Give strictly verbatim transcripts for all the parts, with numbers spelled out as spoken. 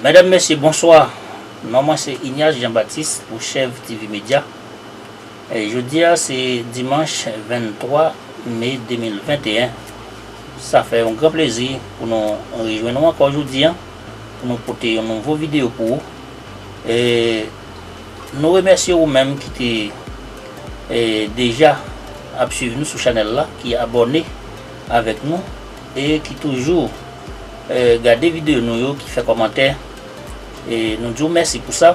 Medam, mesye, bonswa. Non mwen se Ignace Jean Baptiste pou Chèv T V Media. E jodi a se dimanch venntwa me de mil venteyen. Sa fè yon gran plezi pou nou rejwenn ou ankò jodi a, pou nou pote yon nouvo videyo pou ou. E nou remèsye ou menm ki te, e, deja ap swiv nou sou chanèl la, ki abòne avèk nou e ki toujou, e, gade videyo nou yo, ki fè kòmantè. E nou di w mèsi pou sa,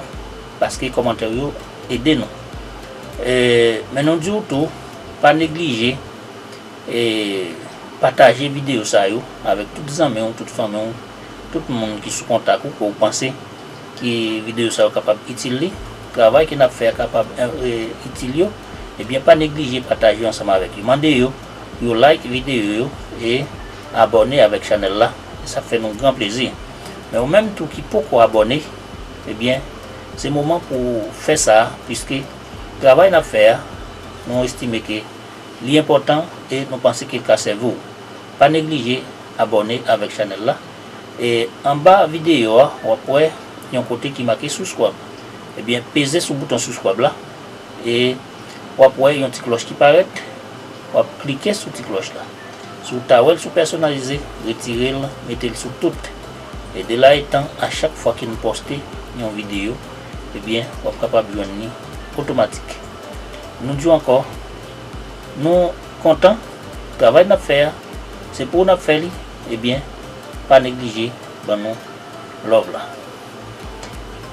paske kòmantè w yo ede nou. E, men nou di w tou, pa neglije, e, pataje videyo sa yo avèk tout zanmi w, tout fanmi w, tout moun ki sou kontak ou, ke w panse ki videyo sa yo kapab itil li, travay ke n ap fè a kapab, e, itil yo, ebyen, pa neglije pataje yo ansanm avèk yo. Mande yo pou yo like videyo yo e abòne avèk chanèl la. E sa fè nou gran plezi. Men ou menm tou ki poko abòne, ebyen, se moman pou w fè sa, piske travay n ap fè a, nou estime ke li enpòtan e nou panse ke l ka sèvi w. Pa neglije abòne avèk chanèl la. E anba videyo a, w ap wè yon kote ki make subscribe. Ebyen, peze sou bouton subscribe la e w ap wè yon ti klòch ki parèt. W ap klike sou ti klòch la. Si w ta wè l sou pèsonalize, retire l, mete l sou tout. E de la etan, a chak fwa ke n poste yon videyo, ebyen, w ap kapab jwenn li otomatik. Nou di w ankò, nou kontan, travay n ap fè a, se pou w n ap fè li, ebyen, pa neglije ban nou love la.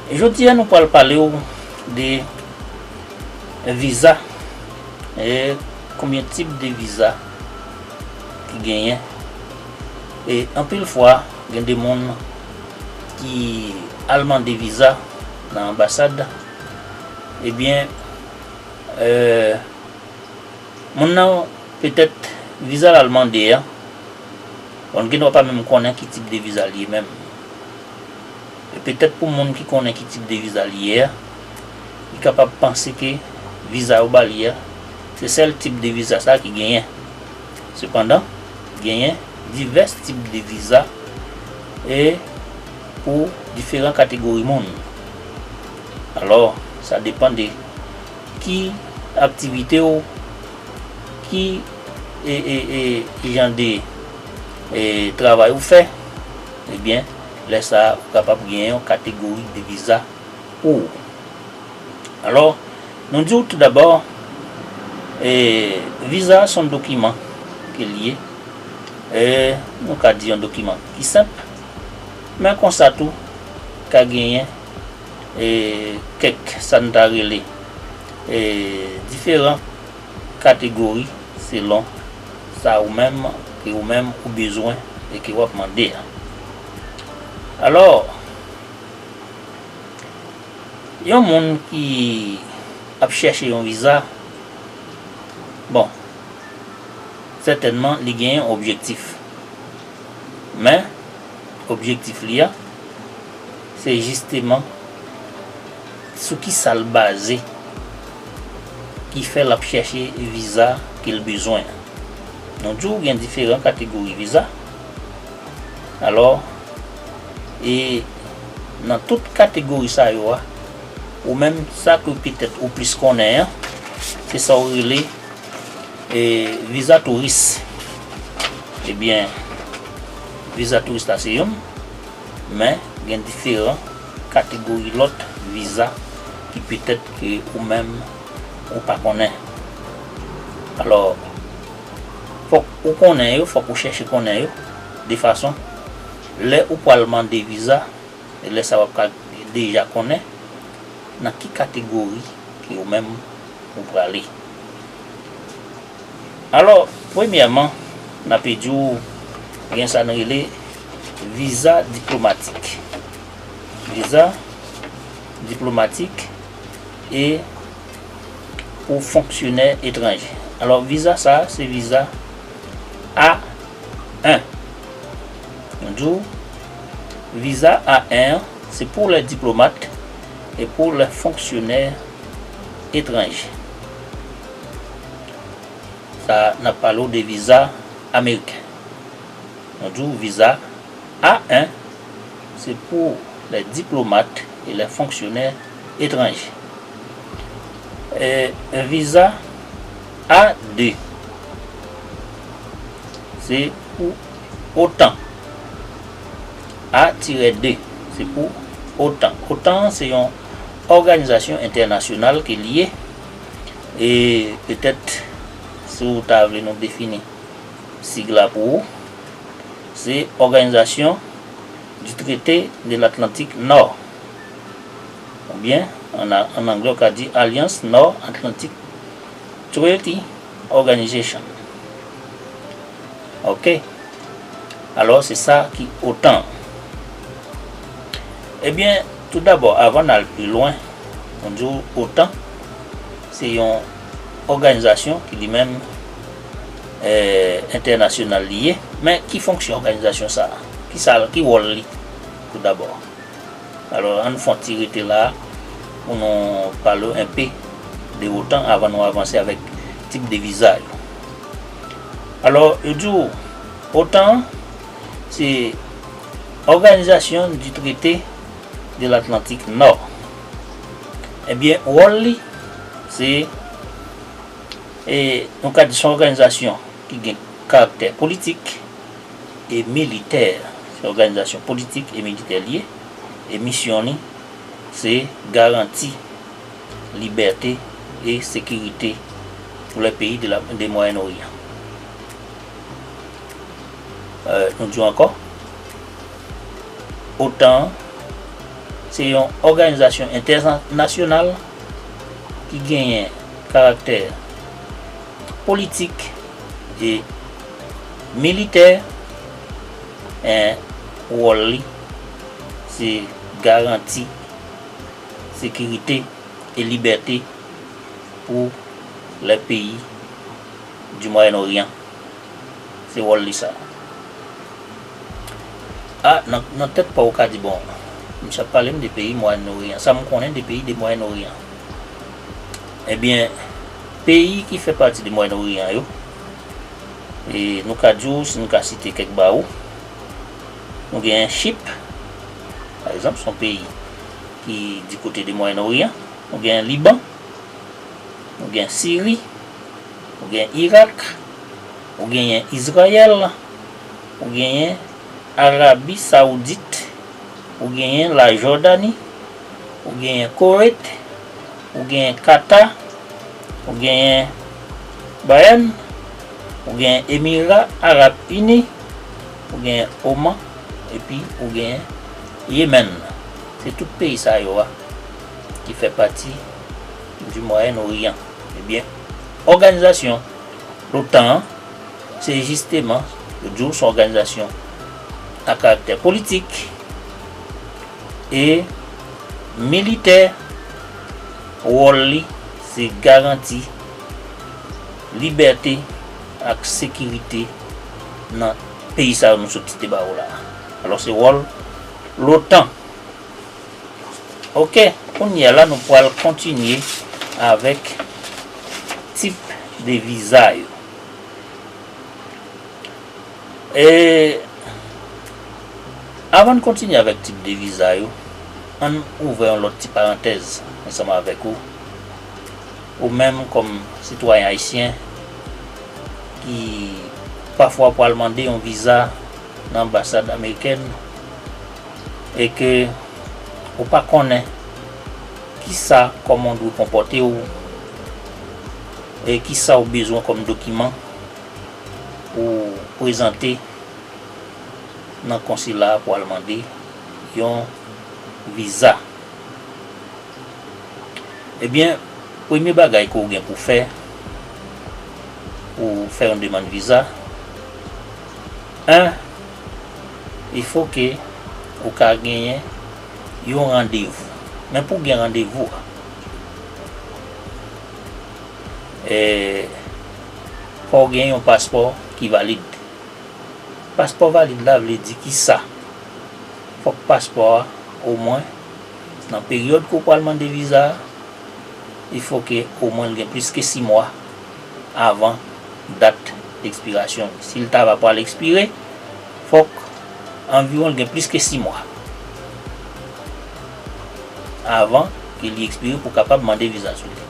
E jodi a, nou pral pale w de viza, e konbyen tip de viza ki genyen. E anpil fwa, gen de moun ki al mande viza nan anbasad, ebyen, e, moun nan, petèt, viza l al mande a, bon, gen dwa pa menm konnen ki tip de viza l ye menm. E petèt pou moun ki konnen ki tip de viza l ye a, li kapab panse ke viza yo ba li a, se sèl tip de viza sa ki genyen. Sepandan, genyen divès tip de viza e pou diferan kategori moun. Alò, sa depann de ki aktivite w, ki, e, e, e, ki jan de, e, travay ou fè, ebyen, lè sa a, ou kapab genyen yon kategori de viza pou ou. Alò, nou di w toudabò, e, viza se yon dokiman ke l ye. E, nou ka di yon dokiman ki senp, men konsa tou, ka genyen, e, kèk sa n ta rele, e, diferan kategori selon sa ou menm, ke ou menm ou bezwen e ke w ap mande a. Alò, yon moun ki ap chèche yon viza, bon, sètènman, li gen yon objektif. Men, objektif li a, se jisteman sou ki sa l baze ki fè l ap chèche viza ke l bezwen an. Nou di w gen diferan kategori viza. Alò, e nan tout kategori sa yo a, ou menm sa ke petèt ou plis konnen an, se sa w rele, e, viza touris. Ebyen, viza touris la se youn, men gen diferan kategori lòt viza ki petèt ke ou menm ou pa konnen. Alò, fòk ou konnen yo, fòk ou chèche konnen yo, de fason, lè ou pral mande viza, e lè sa w ap ka deja konnen nan ki kategori ke ou menm ou prale. Alò, premyèman, n ape di w gen sa n rele viza diplomatik. Viza diplomatik e pou fonksyonè etranje. Alò, viza sa a, se viza A en. Nou di w, viza A en an, se pou lè diplomat e pou lè fonksyonè etranje. Sa, n ap pale w de viza ameriken. Nou di w viza A en, se pou les diplomates et les fonctionnaires étrangers. E, viza A de, se pou OTAN. A tirè de, se pou OTAN. OTAN se yon òganizasyon entènasyonal ke l ye. E petèt, si w ta vle nou defini sig la pou ou, se Organisation du Traité de l'Atlantique Nord. Oubyen, an, an anglè, w ka di Alliance Nord Atlantic Treaty Organization. Oke. Alò, se sa ki OTAN. Ebyen, toudabò, avan n al pi lwen, nou di w OTAN, se yon òganizasyon ki li menm, eh, entènasyonal li ye. Men ki fonksyon òganizasyon sa a? Ki sa, ki wòl li, toudabò? Alò, ann fè yon ti rete la pou nou pale enpe de OTAN avan nou avanse avèk tip de viza yo. Alò, yo di w, OTAN, se Organisation du Traité de l'Atlantique Nord. Ebyen, wòl li, se, e, nou ka di se yon òganizasyon ki gen karaktè politik e militè. Se òganizasyon politik e militè li ye, e misyon li, se garanti libète e sekirite pou lè peyi de la, de Mwayen Oryan. Eh, nou di w ankò, OTAN se yon òganizasyon entènasyonal ki genyen karaktè politik e militè. En, wòl li, se garanti sekirite e libète pou lè peyi di Mwayen Oryan. Se wòl li sa. A, nan, nan tèt pa w, ou ka di, bon, misye ap pale m de peyi Mwayen Oryan. Sa m konnen de peyi de Mwayen Oryan? Ebyen, peyi ki fè pati de Mwayen Oryan yo, e nou ka di w, si nou ka site kèk ba ou, nou genyen Chip, pa egzanp, se yon peyi ki di kote de Mwayen Oryan. Nou genyen Liban, nou genyen Siri, ou genyen Irak, ou genyen Izrayèl, ou genyen Arabi Sawoudit, ou genyen Lajòdani, ou genyen Kowet, ou genyen Kata, ou genyen Bahreïn, ou genyen Emira Arab Ini, ou genyen Oman, epi ou genyen Yemen. Se tout peyi sa yo a ki fè pati di Mwayen Oryan. Ebyen, òganizasyon l'OTAN an, se jisteman, yo di w, se yon òganizasyon a karaktè politik e militè. Wòl li, se garanti libète ak sekirite nan peyi sa yo nou sot site ba ou la a. Alò, se wòl l'OTAN. Oke, kounye a la, nou pral kontinye avèk tip de viza yo. E, avan n kontinye avèk tip de viza yo, ann ouvè yon lòt ti parantèz ansanm avèk ou. Ou menm kòm sitwayen ayisyen ki pafwa pral mande yon viza nan anbasad amerikèn e ke ou pa konnen kisa, kòman w dwe konpòte w e kisa w bezwen kòm dokiman pou prezante nan konsila a pou al mande yon viza. Ebyen, premye bagay ke w gen pou fè, pou fè yon demann viza, en, il faut que ou ka genyen yon randevou. Men pou w gen randevou a, e, fò w gen yon paspò ki valid. Paspò valid la vle di kisa? Fòk paspò a, omwen, nan peryòd ke w pral mande viza a, il faut que omwen l gen plis ke sis mwa avan dat ekspirasyon li. Si l ta va pral ekspire, fòk anviwon l gen plis ke sis mwa. avan ke li ekspire pou w kapab mande viza sou li.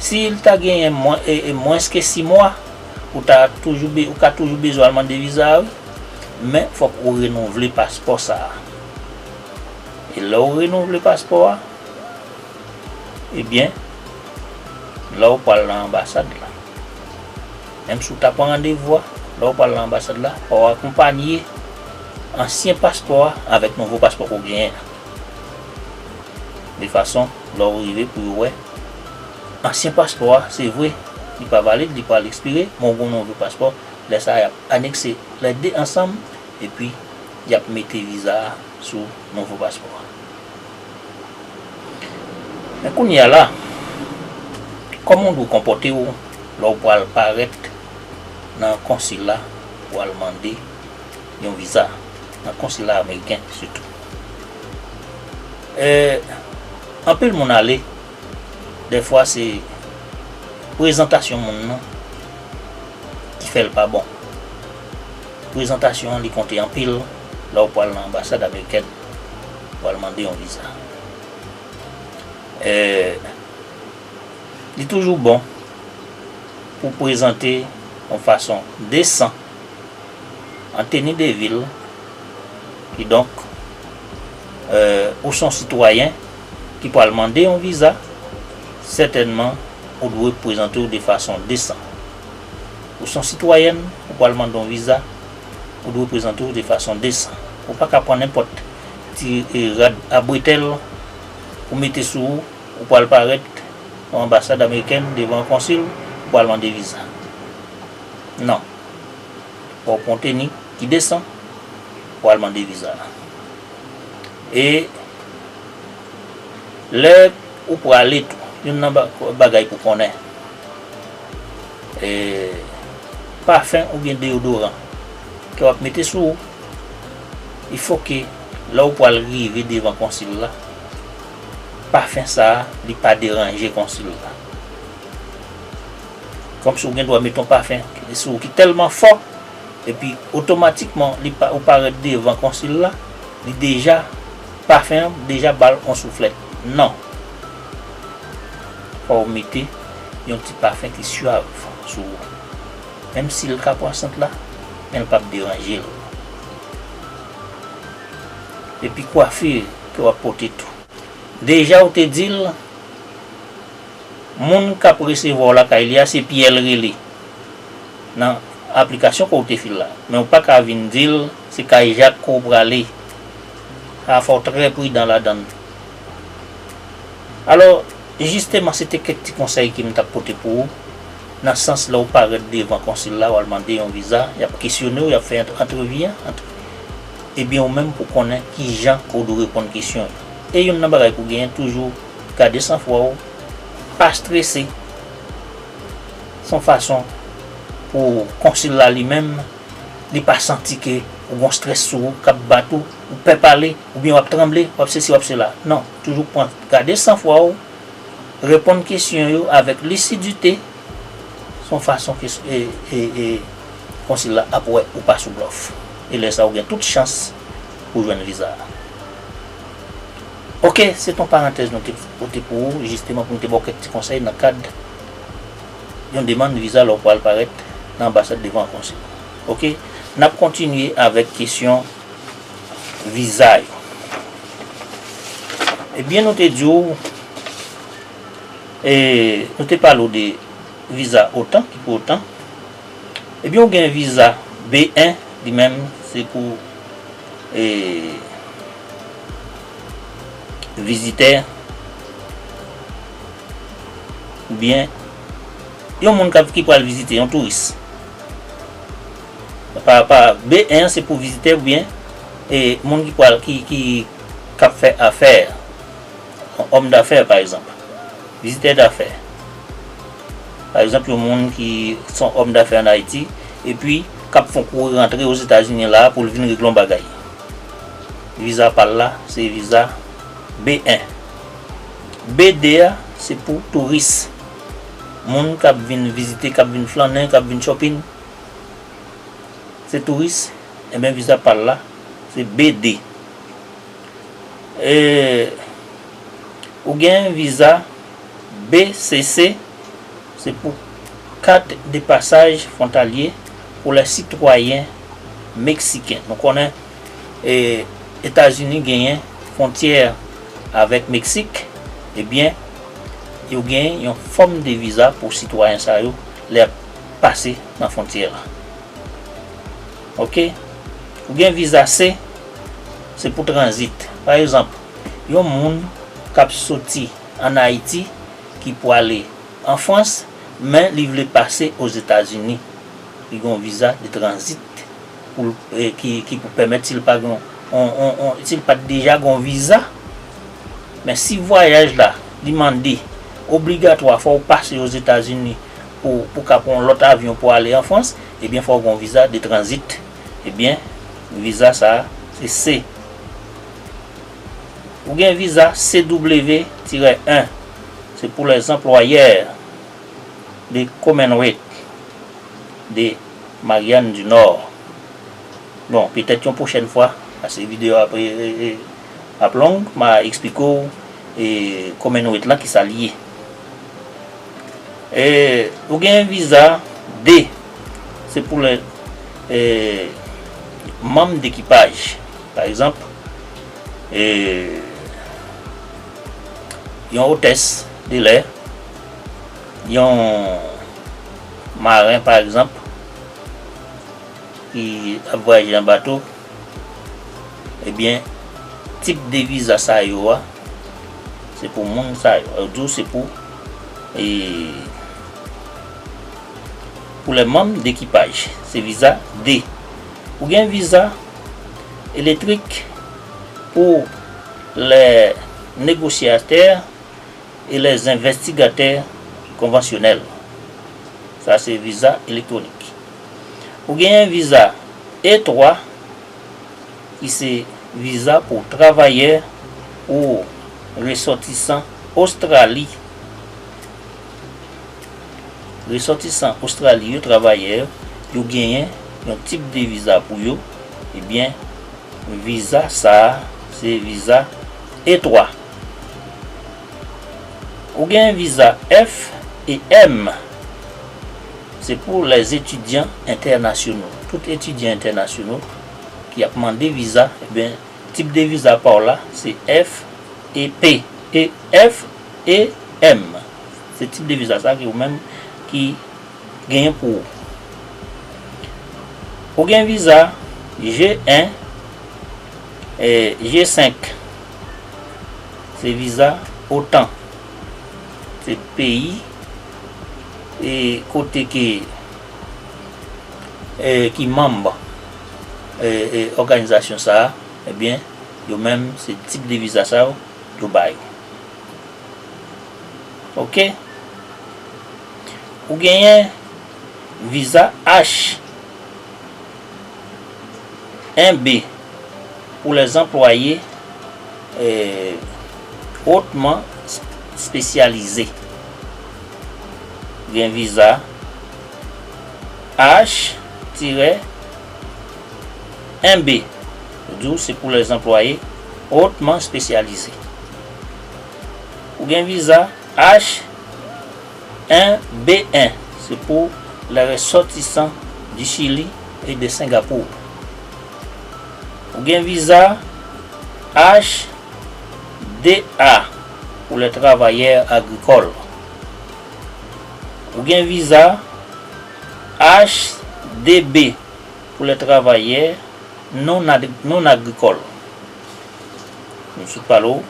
Si l ta genyen mwen, e, e mwens ke sis mwa, ou ta toujou be-, ou ka toujou bezwen al mande viza a, wi. Men fòk ou renouvle paspò sa a. E lè w renouvle paspò a, ebyen, lè w pral nan anbasad la, menm si w ta pran randevou a, lè w pral nan anbasad la, fò w akonpanye ansyen paspò a avèk nouvo paspò ke w genyen an. De fason, lè w rive pou yo wè ansyen paspò a, se vre, li pa valid, li pral ekspire, men w gen yon nouvo paspò. Lè sa a, y ap anekse lè de ansanm, epi y ap mete viza a sou nouvo paspò a. Men kounye a la, kòman w dwe konpòte w lè w pral parèt nan konsila pou al mande yon viza, nan konsila ameriken sitou? E, anpil moun ale, dèfwa se prezantasyon moun nan ki fè l pa bon. Prezantasyon an, li konte anpil lè w pral nan anbasad amerikèn pou al mande yon viza. E, li toujou bon pou prezante yon fason desan, an teni de vil, kidonk, e, ou se yon sitwayen ki pral mande yon viza, sètènman, ou dwe prezante w de fason desan. Ou se yon sitwayèn, ou pral mande yon viza, ou dwe prezante w de fason desan. Ou pa ka pran nenpòt ti, e, rad a bretèl ou mete sou ou, ou pral parèt nan anbasad amerikèn devan yon konsil, ou pral mande viza. Non. Fò w pran yon teni ki desan pou al mande viza a. E lè ou prale tou, youn nan ba-, bagay pou konnen, e, pafen oubyen deyodoran ke w ap mete sou ou, il faut que lè w pral rive devan konsil la, pafen sa a, li pa deranje konsil la. Kòmsi w gen dwa mete yon pafen sou ou ki tèlman fò, epi otomatikman li pa, ou parèt devan konsil la, li deja, pafen an deja ba l yon souflèt. Non. Fò w mete yon ti pafen ki swav sou ou. Menm si l ka pran sant la, men l p ap deranje l. Epi kwafi ke w ap pote tou. Deja w te di l, moun k ap resevwa w lakay li a, se Pyè l rele nan aplikasyon ke w te fè la. Men w pa ka vin di l se kay Jak ke w prale. Sa fò w trè pridan ladan l. Alò, jisteman, se te kèk ti konsèy ke m t ap pote pou ou, nan sans lè w parèt devan konsil la, w al mande yon viza, y ap kesyone w, y ap fè ant-, antrevi an, ant-, ebyen, ou menm pou konnen kijan ke w dwe reponn kesyon yo. E youn nan bagay pou genyen, toujou gade sanfwa w, pa strese. Se yon fason pou konsil la li menm, li pa santi ke ou gen strès sou ou, k ap bat ou, ou pè pale, oubyen w ap tranble, w ap sesi, w ap sela. Non, toujou pran, gade sanfwa w, reponn kesyon yo avèk lisidite, se yon fason ke, e, e, e, konsil la ap wè ou pa sou blòf. E lè sa a, ou gen tout chans pou jwenn viza a. Oke, se t on parantèz nou te pote pou ou, jisteman pou nou te ba w kèk ti konsèy nan kad yon demann viza lè w pral parèt nan anbasad devan yon konsil. Oke, n ap kontinye avèk kesyon viza yo. Ebyen, nou te di w, e, nou te pale w de viza OTAN, ki pou OTAN. Ebyen, ou gen viza B en, li menm, se pou, e, vizitè, oubyen yon moun k ap, ki pral vizite, yon touris. Pa, pa, B en an, se pou vizitè oubyen, e, moun ki pral, ki, ki, k ap fè afè, yon òm dafè, pa egzanp. Vizitè dafè. Pa egzanp, yon moun ki se yon òm dafè ann Ayiti, epi k ap fè yon kouri rantre Ozetazini la pou l vin regle yon bagay. Viza pa l la, se viza B en. B de a, se pou touris. Moun k ap vin vizite, k ap vin flannen, k ap vin shopping, se touris, ebyen, viza pa l la, se B de. E, Ou gen viza B C C, se pou carte de passage frontalier pou les citoyens mexicains. Nou konnen, e, Etazini genyen fwontyè avèk Meksik, ebyen, yo genyen yon fòm de viza pou sitwayen sa yo lè y ap pase nan fwontyè a. Oke? Ou gen viza C, se pou tranzit. Pa egzanp, yon moun k ap soti ann Ayiti ki pwale an Frans, men li vle pase Ozetazini. Li gen yon viza de tranzit pou l, e, ki, ki pou pèmèt, si l pa gen yon, yon, yon, yon, si l pa t deja gen yon viza, men si vwayaj la, li mande obligatwa fò w pase Ozetazini pou, pou ka pran yon lòt avyon pou ale an Frans, ebyen, fò w gen yon viza de tranzit. Ebyen, viza sa a, se C. Ou gen viza C W tirè en, se pou les employeurs de Commonwealth de Marianne du Nord. Bon, petèt yon pwochèn fwa, paske videyo ap, e, e, e, ap long, m a eksplike w, e, Commonwealth lan ki sa l ye. E, ou gen viza D, se pou lè, e, manm dekipaj. Pa egzanp, e, yon otès de lè, yon maren, pa egzanp, ki ap vwayaje an bato, ebyen, tip de viza sa yo a, se pou moun sa yo. Yo di w se pou, e, pou les membres d'équipage. Se viza D. Ou gen viza elektrik pou les négociateurs et les investigateurs conventionnels. Sa se viza elektwonik. Ou genyen viza E twa, ki se viza pou travayè ou resòtisan Ostrali. Resòtisan Ostrali yo, travayè yo, yo genyen yon tip de viza pou yo, ebyen, viza sa a, se viza E twa. Ou gen viza F e M, se pou les étudiants internationaux. Tout etidyan entènasyonal ki ap mande viza, ebyen, tip de viza pa w la, se F e P. E F e M. Se tip de viza sa ki ou menm ki genyen pou ou. Ou gen viza G en, e, G senk. Se viza OTAN. Se peyi, e, kote ke, e, ki manm, e, e, òganizasyon sa a, ebyen, yo menm, se tip de viza sa yo, yo ba yo. Oke? Ou genyen viza H en B pou les employés, e, hautement spécialisés. Gen viza H tirè en B. Yo di w se pou les employés hautement spécialisés. Ou gen viza H en B en, se pou les ressortissants du Chili et de Singapour. Ou gen viza H de A pou les travailleurs agricoles. Ou gen viza H de B pou les travailleurs non, non agricoles. Nou sot pale w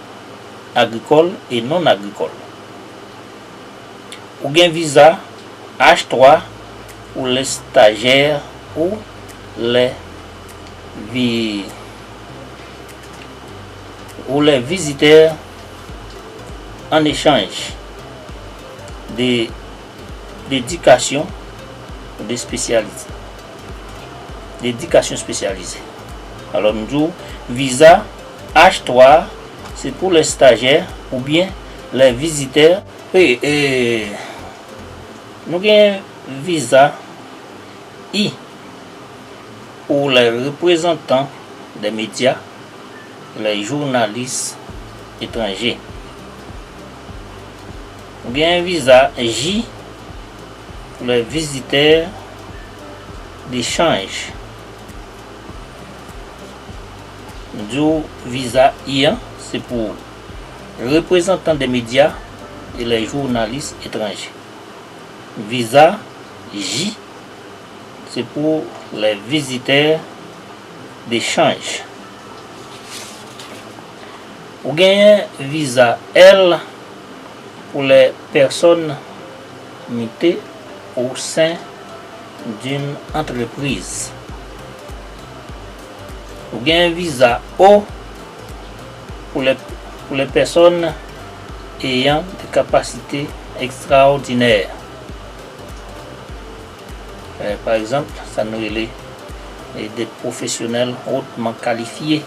agrikòl e non agrikòl. Ou gen viza H twa pou les stagiaires ou les vi-, ou les visiteurs en échange de, d'éducation ou de spécialité. D'éducation spécialisée. Alò, m di w, viza H twa, se pou les stagiaires oubyen les visiteurs. E, e, nou gen viza I pou les représentants des médias, les journalistes étrangers. Ou gen viza J pou lè vizitè dechanj. M di w viza I an, se pou reprezantan de medya e lè jounalis etranje. Viza J, se pou lè vizitè dechanj. Ou genyen viza L pou lè pèsòn mite o sen d'une entreprise. Ou gen viza O pou lè, pou lè pèsòn eyan de kapasite ekstraòdinè. Eh, pa egzanp, sa nou rele eh, de pwofesyonèl hotman kalifye.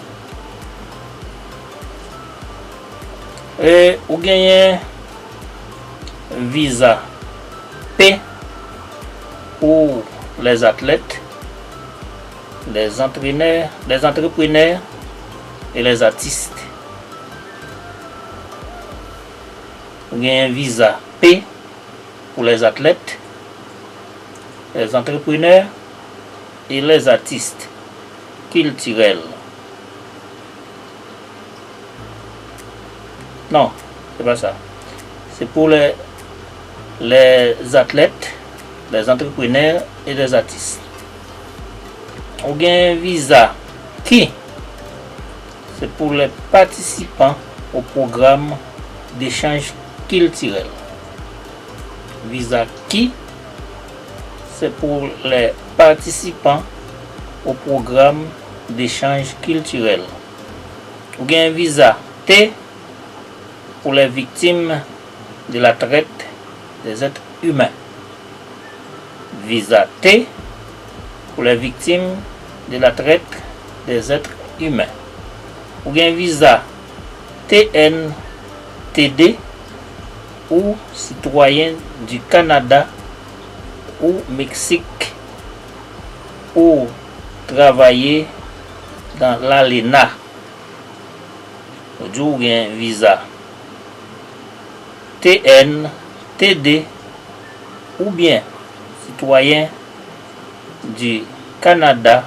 E ou genyen viza P pou lèzatlèt, lèzantrenè, lèzantreprenè e lèzatis. Ou genyen viza P pou lèzatlèt, lèzantreprenè e lèzatis kiltirèl. Non, se pa sa. Se pou lè, lèzatlèt, lèzantreprenè e lèzatis. Ou gen viza Q, se pou lè patisipan o pwogram dechanj kiltirèl. Viza Q, se pou lè patisipan o pwogram dechanj kiltirèl. Ou gen viza T pou lè viktim de la traite des êtres humains. Viza T pou lè viktim de la traite des êtres humains. Ou gen viza T N T D ou sitwayen di Kanada ou Meksik ou travaye dan lalena. Ou di ou gen viza T N T D oubyen sitwayen di Kanada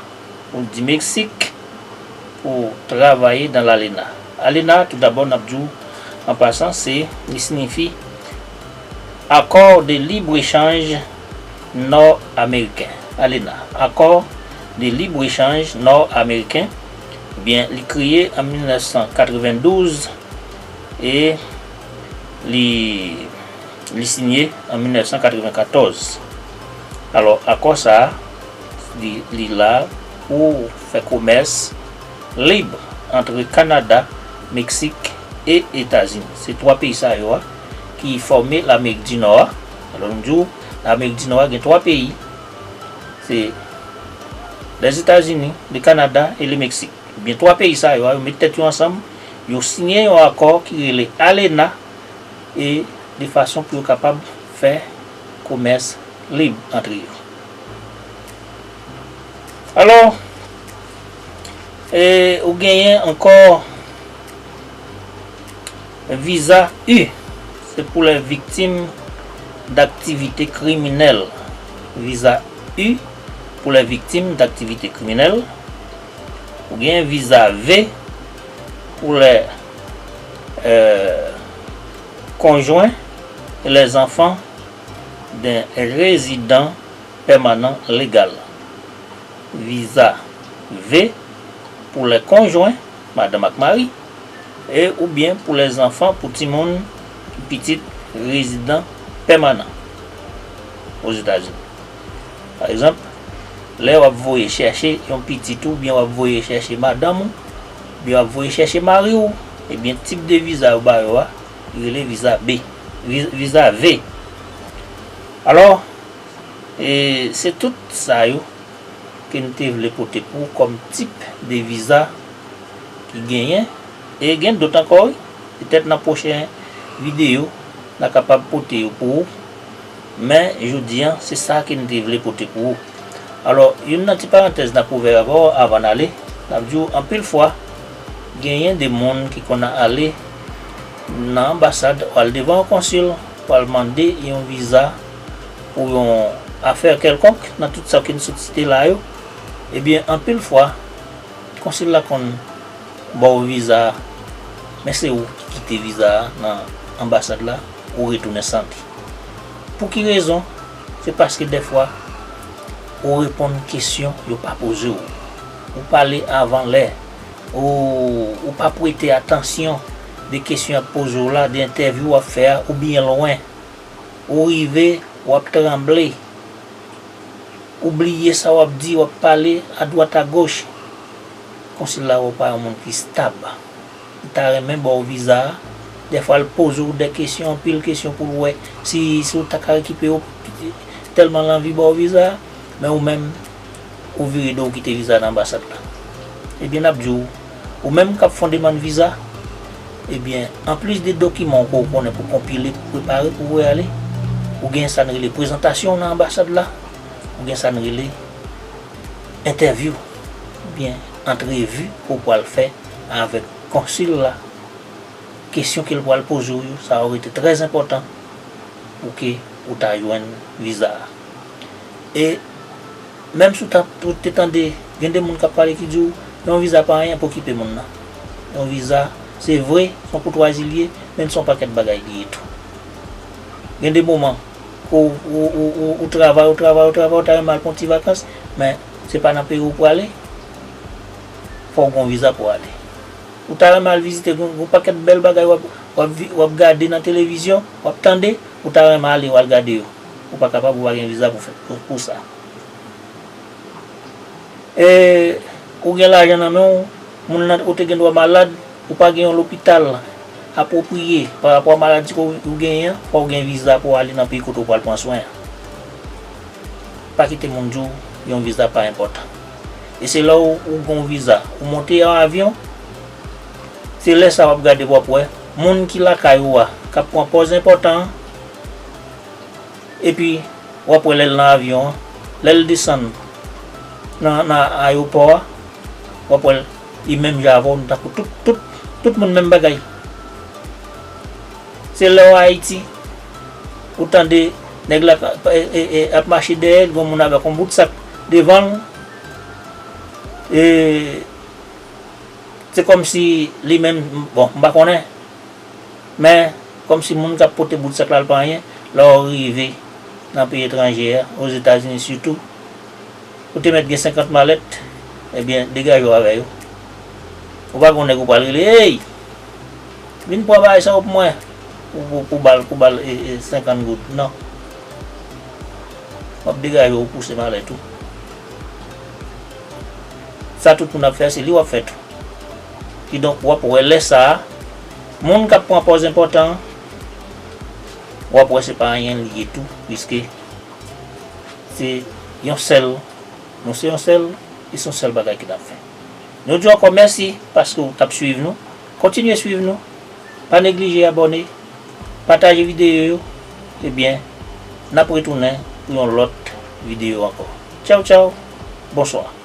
ou di Meksik pou travay dan lalena. Alena, toudabò, n ap di w an pasan, se, li siyifi Accord de libre-échange nord-américain, alena, Accord de libre-échange nord-américain, oubyen li kreye an mil nèf san katrevendouz e li, li sinye an mil nèf san katrevenkatòz. Alò, akò sa a, li, li la pou fè komès lib ant Kanada, Meksik e Etazini. Se twa peyi sa yo a ki fòme Lamerik di Nò a. Alò, nou di w, Lamerik di Nò a gen twa peyi. Se Lèzetazini, le Kanada e le Meksik. Ebyen, twa peyi sa yo a, yo met tèt yo ansanm, yo siyen yon akò ki rele alena, e de fason pou yo kapab fè komès lib antre yo. Alò, e, ou genyen ankò viza U, se pou lè viktim daktivite kriminèl. Viza U pou lè viktim daktivite kriminèl. Ou genyen viza V pou lè, e, konjwen e lè zanfan de rezidan pèmanan legal. Viza V pou lè konjwen, madanm ak mari, e oubyen pou lè zanfan, pou timoun ki pitit rezidan pèmanan Ozetazini. Pa egzanp, lè w ap voye chèche yon pitit ou, oubyen w ap voye chèche madanm ou, oubyen w ap voye chèche mari w, ebyen, tip de viza yo ba yo a, li rele viza B, vi-, viza V. Alò, e, se tout sa yo ke n te vle pote pou w kòm tip de viza ki genyen. E gen dòt ankò, wi. Petèt nan pwochen videyo, n a kapab pote yo pou ou. Men, jodi a, se sa ke n te vle pote pou ou. Alò, youn nan ti parantèz n ap ouvè avè w avan n ale, n ap di w anpil fwa, genyen de moun ki konn ale nan anbasad, al devan yon konsil, pral mande yon viza pou yon afè kèlkonk nan tout sa ke n sot site la yo, ebyen, anpil fwa, konsil la konn ba w viza a, men se ou ki kite viza a nan anbasad la, ou retounen san li. Pou ki rezon? Se paske dèfwa, ou reponn kesyon yo pa poze w. Ou pale avan lè. Ou, ou pa prete atansyon de kesyon y ap poze w la, de entèvyou w ap fè a, ou byen lwen. Ou rive, w ap tranble. Ou bliye sa w ap di, w ap pale adwat agoch. Konsil la wè w pa yon moun ki stab. Li ta renmen ba w viza a. Dèfwa, l poze w de kesyon, anpil kesyon pou l wè si, si w ta ka rekipere w, tèlman l anvi ba w viza a. Men ou menm, ou vire do w kite viza nan anbasad la. Ebyen, n ap di w, ou menm k ap fè yon demann viza, ebyen, anplis de dokiman w ke w konnen pou konpile, pou prepare, pou voye ale, ou gen sa n rele prezantasyon w nan anbasad la, ou gen sa n rele entèvyou, oubyen antrevi ke w pral fè avèk konsil la. Kesyon ke l pral poze w yo, sa yo rete trè enpòtan pou ke ou ta jwenn viza a. E menm si w ta, ou te tande, gen de moun k ap pale ki di w, yon viza pa anyen, pa okipe moun nan. Yon viza, se vre, se yon koutwazi l ye, men se yon pakèt bagay li ye tou. Gen de moman, ou, ou, ou, ou, ou travay, ou travay, ou travay, ou ta renmen al pran ti vakans, men se pa nan peyi w pou ale, fò w gen yon viza pou ale. Ou ta renmen al vizite, gen, gen yon pakèt bèl bagay w ap, w ap vi-, w ap gade nan televizyon, w ap tande, ou ta renmen ale, w al gade yo. Ou pa kapab, ou pa gen viza pou fè, pou, pou sa. E, ou gen lajan nan men w, moun nan, ou te gen dwa malad, ou pa gen yon lopital apwopriye pa rapò a maladi ke w, ou genyen an, fò w gen viza pou w ale nan peyi kote w pral pran swen an. Pa kite moun di w yon viza pa enpòtan. E se lè w, ou gen yon viza, ou monte yon avyon, se lè sa w ap gade pou w ap wè moun ki lakay ou a, k ap pran pòz enpòtan an, epi w ap wè lè l nan avyon an, lè l desann nan, nan ayewopò a, w ap wè l, li menm jan avè w, nou tankou tout, tout, tout moun menm bagay. Se lè w Ayiti, ou tande nèg la ka, e, e, e, ap mache dèyè l, gen moun avèk yon bout sak devan l. E, se kòmsi li menm, bon, m pa konnen. Men, kòmsi moun k ap pote bout sak la, l pa anyen, lè w rive nan peyi etranje a, Ozetazini sitou, ou te mèt gen senkant malèt, ebyen, degaje w avè yo. Ou pa gen yon nèg ou pral rele, "Ey! Vin pran bagay sa yo pou mwen." Pou, pou, pou ba l, pou ba l, e, e, senkant goud. Non. W ap degaje w, ou pouse malèt ou. Sa tout moun ap fè, se li w ap fè tou. Kidonk, w ap wè lè sa a, moun k ap pran pòz enpòtan an, w ap wè se pa anyen li ye tou, piske se yon sèl, nou se yon sèl, e se yon sèl bagay ki n ap fè. Nou di w ankò mèsi paske w t ap swiv nou. Kontinye swiv nou. Pa neglije abòne, pataje videyo yo. Ebyen, n ap retounen pou yon lòt videyo ankò. Tchaw, tchaw. Bonswa.